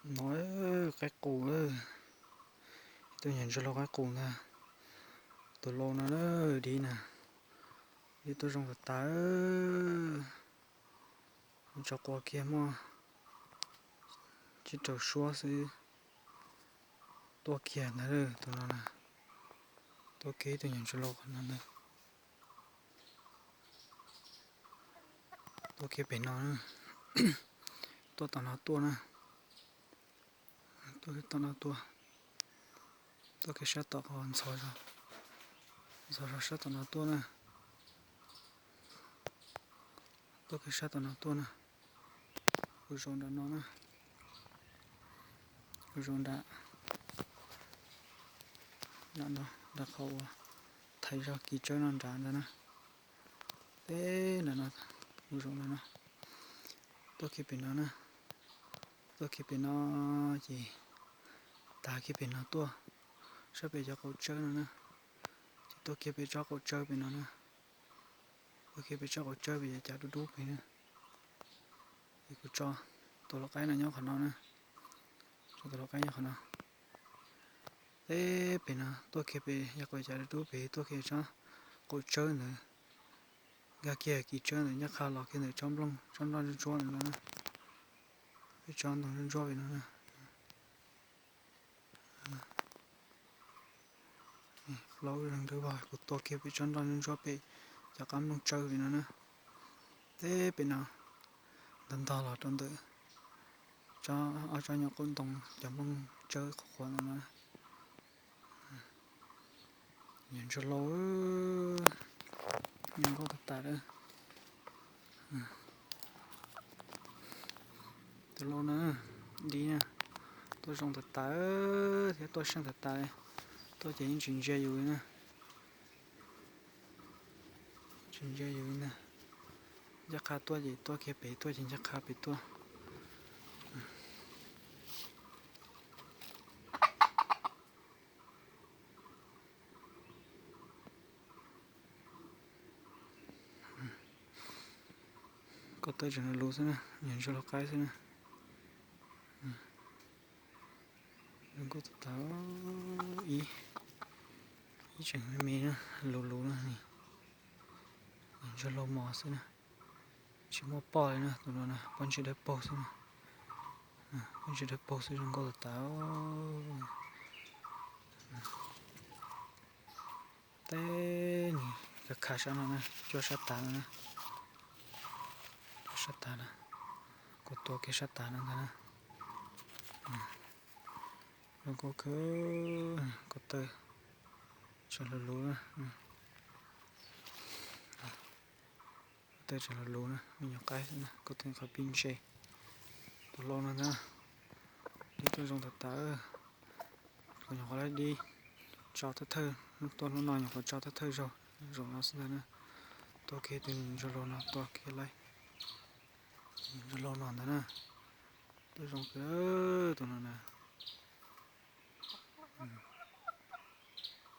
No qaib qus, ib tug nyuag ntsuag laug qaib qus ntag. Tus lau no na, dib na, dib tuaj zoo tas tas. Tso qua kiag muaj tsib rau suab xwb. Tuaj kiag ntag tus no na. Tuaj kiag ib tug nyuag ntsuag laug qhov no ntag. Tuaj kiag pem no na. Tuaj tom no tuaj na. Tuaj tom no tuaj. Tuaj kiag sab tom qhov ntxhov zog, ntxhov zog sab tom no tuaj na. Tuaj kiag sab tom no tuaj na. Kuv zaum nram no na. Kuv zaum nram, nram no, nram qhov uas thaiv zog kis tsawb no nrad ntag na. Peb nram no, kuv zaum nram no. Tuaj kiag pem no na. Tuaj kiag pem no ces tav kiag pem no tuaj, sab pem cov qaum tsawb no na. Ces tuaj kiag pem tsob qaum tsawb pem no na. Tuaj kiag pem tsob qaum tsawb pem cov cav dub dub pem na. Es kuv tso tus lau qaib no nyob qhov no na. Tso tus lau qaib nyob qhov no. Teb pem no tuaj kiag pem yav qaum cav dub dub pem tuaj kiag tsob qaum tsawb ntawd. Nkag kiag kis tsawb ntawd ncaj qha los kiag ntawm tsob nplooj tsob nroj ntsuab ntsuab ntawd no na. Peb tsob ntoo ntsuab ntsuab pem no na. Plaub leeg dawb vog kuv tua kiag pem tsob nroj ntsuab ntsuab pem cov qab nplooj tsawb pem no na. Teb pem no ntog ntog los rau ntawm ob tsob nyuag qaum ntoo cov nplooj tsawb qhuav qhuav ntawd no. Nyuag ntsuag lau, zoo nkauj tas tas lawm. Tus lau na, dib na, tuaj zoo tas tas thiab tuaj seej tas tas li. Tuaj ces yeej tsis ntsia yus li na. Tsis ntsia yus li na. Ncaj qha tuaj ces tuaj kiag pem tuaj ces ncaj qha pem tuaj. Ko taw tseem lus lus xwb na, nyuag ntsuag lau qaib xwb na. Zoo nkauj tas tas. Ib, ib tseem me me na, lus lus na, nyuag ntsuag lau mos xwb na. Tsis muaj poj li na, tus no na, poj ntsis dawb paug xwb na. Poj ntsis dawb paug xwb zoo nkauj tas tas. Teb nws khav khav sab no na, cuaj sab tav no na. Cuaj sab tav na, kuv tua kiag sab tav no ntag na. Zoo nkauj kawg, ko taw tseem lus lus na. Ko taw tseem lus lus na, me nyuam qaib xwb na, ko taw qhov pib ntse. Tus lau no ntag, dib tuaj zoo tas tas. Kuv nyuam qhuav laib dib tso thawj thawj, tuaj hnub no nyuam qhuav tso thawj thawj zaug, zaum no xwb ntag na. Tua kiag tus ntsuag lau no tua kiag laib. Ntsuag lau no ntag na, tuaj zoo kawg tus no na.